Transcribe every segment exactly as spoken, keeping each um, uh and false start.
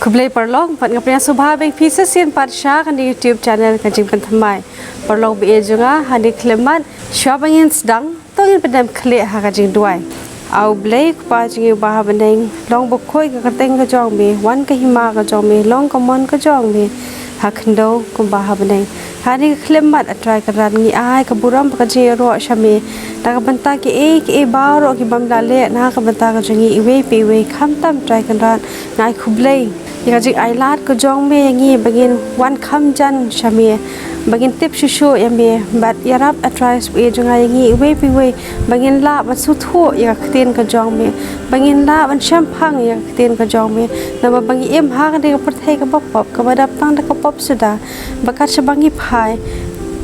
Khublei paralok, bad nga pdiang sngewbha biang ïa phi sa shisien pat sha kane ka YouTube channel Ka Jingpynthymmai. Paralok ba ïeit jong nga, ha kane ka khyllipmat, shuwa ba ngin sdang, to ngin pyndem khlieh ha ka jingduwai. A Blei Kpa jong ngi uba ha bneng, long bakhuid ka kyrteng ka jong me, wan ka hima ka jong me, long ka mon ka jong me, ha khyndew kumba ha bneng. Ha kane ka khyllipmat, A Trai Kynrad, ngi ai ka burom bad ka jingïaroh sha me na ka bynta kiei kiei baroh ki bym lah leh na ka bynta ka jong ngi iwei pa iwei. Khamtam, Trai Kynrad, nga ai khublei ïa ka jingailad ka jong me ïa ngi ba ngin wan kham jan sha me, ba ngin tip shuh shuh ïa me. Bad ïarap, A Trai Blei jong nga, ïa ngi iwei pa iwei ba ngin lah ban sngewthuh ïa ka ktien ka jong me, ba ngin lah ban shemphang ïa ka ktien ka jong me. Namar ba ngi im ha kane ka pyrthei kaba pop, kaba dap tang da ka pop suda, ba kat shaba ngi phai,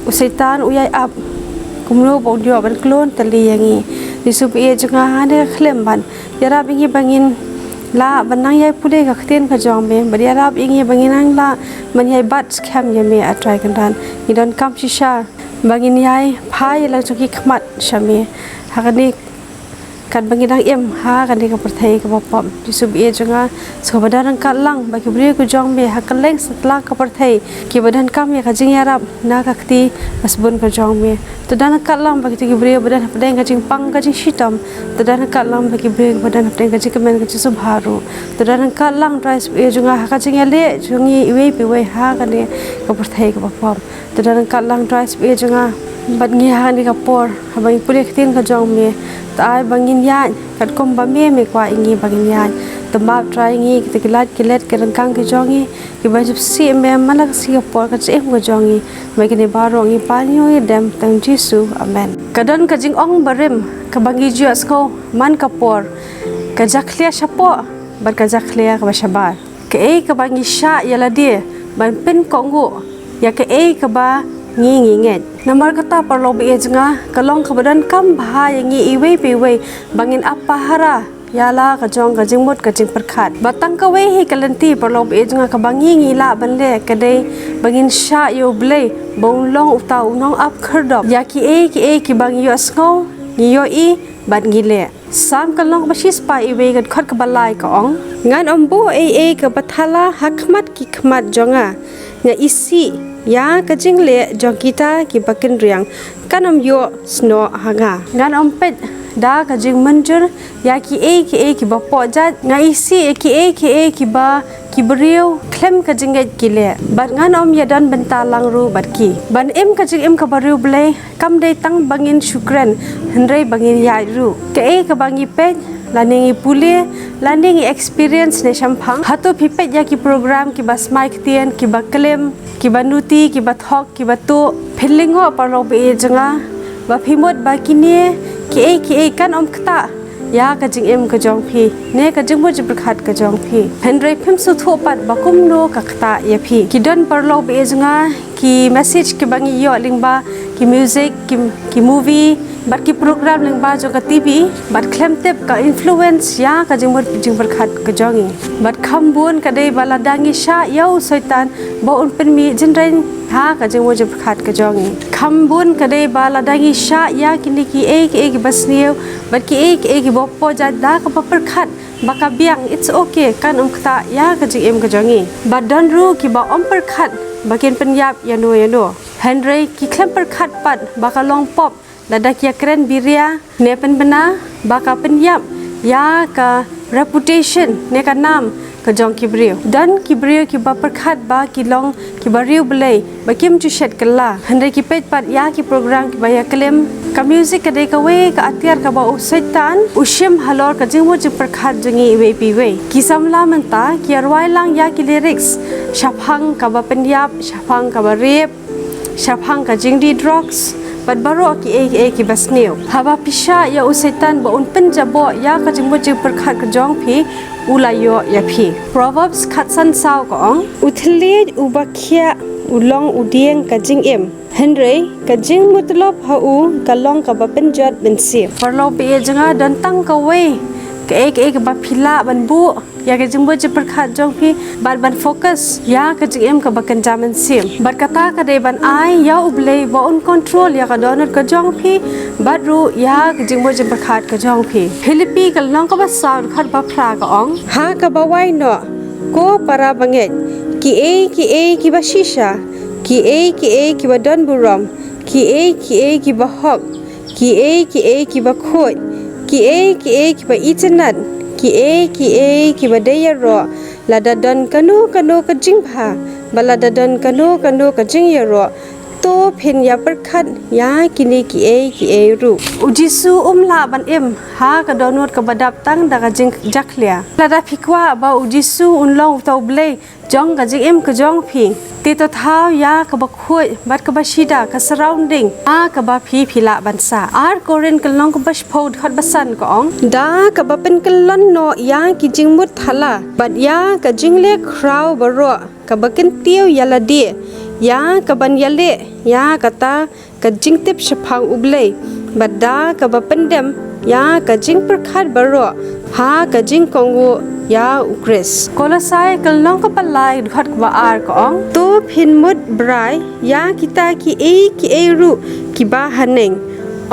u Soitan u ïai ap kumno ba un ïoh ban kloi tylli ïa ngi. Jisu ba ïeit jong nga, ha kane ka khyllipmat, ïarap ïa ngi ba ngin lah ban nang ïai pule ka ktien ka jong me, bad ïarap ïa ngi ba ngin nang lah ban ïai bat skhem ïa me, A Trai Kynrad. Ngi donkam shisha ba ngin ïai phai ïa la jong ki khmat sha me ha kane katba ngi dang im ha kane ka pyrthei kaba pop. Jisu ba ïeit jong nga, sngewbha don ryngkat lang bad ki briew ka jong me ha kylleng satlak ka pyrthei, kiba donkam ïa ka jingïarap na ka kti ka sbun ka jong me. To don ryngkat lang bad kito ki briew ba don hapdeng ka jingpang ka jingshitom. To don ryngkat lang bad ki briew ba don hapdeng ka jingkmen ka jingsngewbha ruh. To don ryngkat lang, Trai Blei jong nga, ha ka jingïaleh jong ngi iwei pa iwei ha kane ka pyrthei kaba pop. To don ryngkat lang, Trai Blei jong nga, bad ngi ha kane ka por, haba ngi pule ka ktien ka jong me. To ai ba ngin ïaid katkum ba me, me kwah ïa ngi ba ngin ïaid. To map, Trai, ïa ngi kita ki lait ki let, ki ryngkang ki jong ngi, kiba jypsih me man la ka sngi ka por, ka jingim ka jong ngi. Ba kine baroh ngi pan ïa u ïa dem ha ka kyrteng Jisu. Amen. Ka don ka jingong barim kaba ngi ju ïohsngew man ka por, ka jakhlia shapoh bad ka jakhlia kaba shabar. Kaei kaba ngi shah ïa lade ban pynkohnguh ïa kaei kaba ngi, ngi ngeit. Namar kata, paralok ba ïeit jong nga, ka long kaba donkam bha ïa ngi iwei pa iwei ba ngin ap pahara ïa la ka jong ka jingmut ka jingpyrkhat. Bad tang kawei hi ka lynti, paralok ba ïeit jong nga, kaba ngi, ngi lah ban leh, ka dei ba ngin shah ïa U Blei ba un long uta u nongap khyrdop ïa kiei kiei kiba ngi ïohsngew, ngi ïohi bad ngi leh. Salm ka lynnong kaba shispah, iwei ka dkhot kaba lai, ka ong: Ngan ym buh ei ei kaba thala ha khmat ki khmat jong nga. Nga isih ïa ka jingleh jong kita kiba kynriang, kan ym ïoh snoh ha nga. Ngan ym peit da ka jingmynjur ïa kiei kiei kiba pohjait. Nga isih ïa kiei kiei kiba ki briew khlem ka jingngeit ki leh, bad ngan ym ïadon bynta lang ruh bad ki. Ban im ka jingim kaba riewblei kam dei tang ba ngin shu kren, hynrei ba ngin ïaid ruh. Kaei kaba ngi peit, lane ngi pule, lane ngi experience ne shemphang. Hato phi peit ïa ki program kiba smai ktien, kiba klim, kiba nuti, kiba thok, kiba tuh? Phin lyngngoh, paralok ba ïeit jong nga, ba phi mut ba kine kiei kiei kan ym ktah ïa ka jingim ka jong phi ne ka jingmut jingpyrkhat ka jong phi. Hynrei phim sngewthuh pat ba kumno ka ktah ïa phi. Ki don, paralok ba ïeit jong nga, ki message kiba ngi ïoh lyngba ki music, ki, ki movie, bad ki program lyngba jong ka T V, bad khlem tip ka influence ïa ka jingmut jingpyrkhat ka jong ngi. Bad kham bun ka dei ba lada ngi shah ïa u Soitan ba un pynmih jingrein ha ka jingmut jingpyrkhat ka jong ngi. Kham bun ka dei ba lada ngi shah ïa kine kiei kiei kiba sniew bad kiei kiei kiba pohjait da kaba pyrkhat ba ka biang, it's okay, kan ym ktah ïa ka jingim ka jong ngi. Bad don ruh kiba ym pyrkhat ba kin pynïap ïano ïano. Hynrei ki khlem pyrkhat pat ba ka long pop lada ki ïakren biria ne pynbna, ba ka pynïap ïa ka reputation ne ka nam ka jong ki briew. Don ki briew kiba pyrkhat ba ki long kiba riewblei, ba kim ju shet kylla, hynrei ki peit pat ïa ki program kiba ïaklim. Ka music ka dei kawei ka atiar kaba u Soitan u shim halor ka jingmut jingpyrkhat jong ngi iwei pa iwei. Ki samla mynta ki ïarwai lang ïa ki lyrics shaphang kaba pynïap, shaphang kaba rape, shaphang ka jingdih drugs, bad baroh kiei kiei kiba sniew. Haba phi shah ïa u Soitan ba un pynjaboh ïa ka jingmut jingpyrkhat ka jong phi, u la ïoh ïa phi. Proverbs khatsan saw ka ong: U thylliej uba khiah u long u dieng ka jingim, hynrei ka jingmutlop ha u ka long kaba pynjot mynsiem. Paralok ba ïeit jong nga, don tang kawei kaei kaei kaba phi lah ban buh ïa ka jingmut jingpyrkhat jong phi, bad ban focus ïa ka jingim kaba kynja mynsiem. Bad kata ka dei ban ai ïa U Blei ba un control ïa ka dohnud ka jong phi, bad ruh ïa ka jingmut jingpyrkhat ka jong phi. Philippi ka lynnong kaba saw, dkhot ba phra ka ong: Ha kaba wai noh, Ko para bangeit, kiei kiei kiba shisha, kiei kiei kiba don burom, kiei kiei kiba hok, kiei kiei kiba khuid, kiei kiei kiba itynnad, kiei kiei kiba dei ïaroh, lada don kano kano ka jingbha, bad lada don kano kano ka jingïaroh, to phin ïapyrkhat ïa kine kiei kiei ruh. U Jisu um lah ban im ha ka dohnud kaba dap tang da ka jingjakhlia. Lada phi kwah ba u Jisu un long uta u Blei jong ka jingim ka jong phi, te to thaw ïa kaba khuid bad kaba shida, ka surrounding ha kaba phi phi lah ban sah. Ar Korinth ka lynnong kaba shiphew dkhot ba san ka ong: Da kaba pynkyllon noh ïa ki jingmut thala bad ïa ka jingleh khraw baroh, kaba kyntiew ïa lade, ïa kaban ïaleh ïa kata ka jingtip shaphang U Blei, bad da kaba pyndem ïa ka jingpyrkhat baroh ha ka jingkohnguh ïa U Khrist. Kolossai ka lynnong kaba lai dkhot kaba ar ka ong: To phin mut brai ïa kita kiei kiei ruh kiba haneng,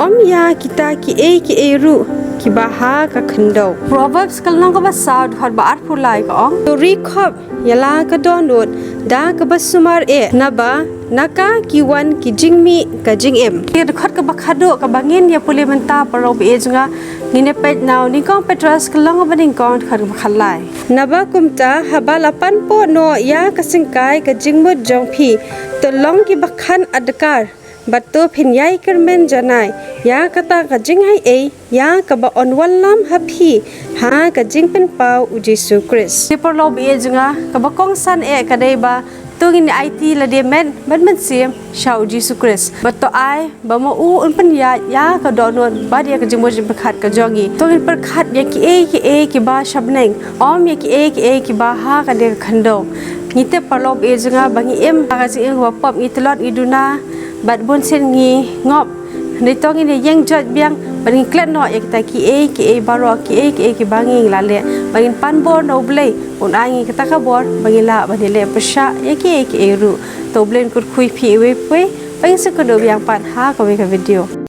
ym ïa kita kiei kiei ruh kiba ha ka khyndew. Proverbs ka lynnong kaba saw dkhot ba arphew lai ka ong: To ri khop ïa la ka dohnud da kaba sumar eh, naba na ka ki wan ki jingmih ka jingim. Te dkhot kaba khatduh kaba ngin ïa pule mynta, paralok ba ïeit jong nga, ngin ïa peit na u Nyngkong Petros ka lynnong kaba nyngkong dkhot kaba khatlai: Naba kumta, haba la panpoh noh ïa ka syngkai ka jingmut jong phi, to long kiba khang adkar, bad to phin ïai kyrmen janai ïa kata ka jingaiei ïa kaba yn wallam ha phi ha ka jingpynpaw U Jisu Khrist. Te paralok ba ïeit jong nga, kaba kongsan eh ka dei ba to ngin aiti lade met bad mynsiem sha U Jisu Khrist, bad to ai ba ma u un pynïaid ïa ka dohnud bad ïa ka jingmut jingpyrkhat ka jong ngi. To ngin pyrkhat ïa kiei kiei kiba sha bneng, ym ïa kiei kiei kiba ha kane ka khyndew. Ngi tip paralok ba ïeit jong nga ba ngi im ha ka jingim kaba pop, ngi tlot, ngi duna, bad bunsien ngi ngop. Hynrei to ngin ïeng jot biang bad ngin klet noh ïa kita kiei kiei baroh, kiei kiei kiba ngi la leh, bad ngin pan bor na U Blei un ai ngi kata ka bor ba ngin lah ban ïaleh pyrshah ïa kiei kiei ruh. To U Blei un kyrkhu ïa phi iwei pa iwei. Ba ngin sa ïakynduh biang pat ha kawei ka video.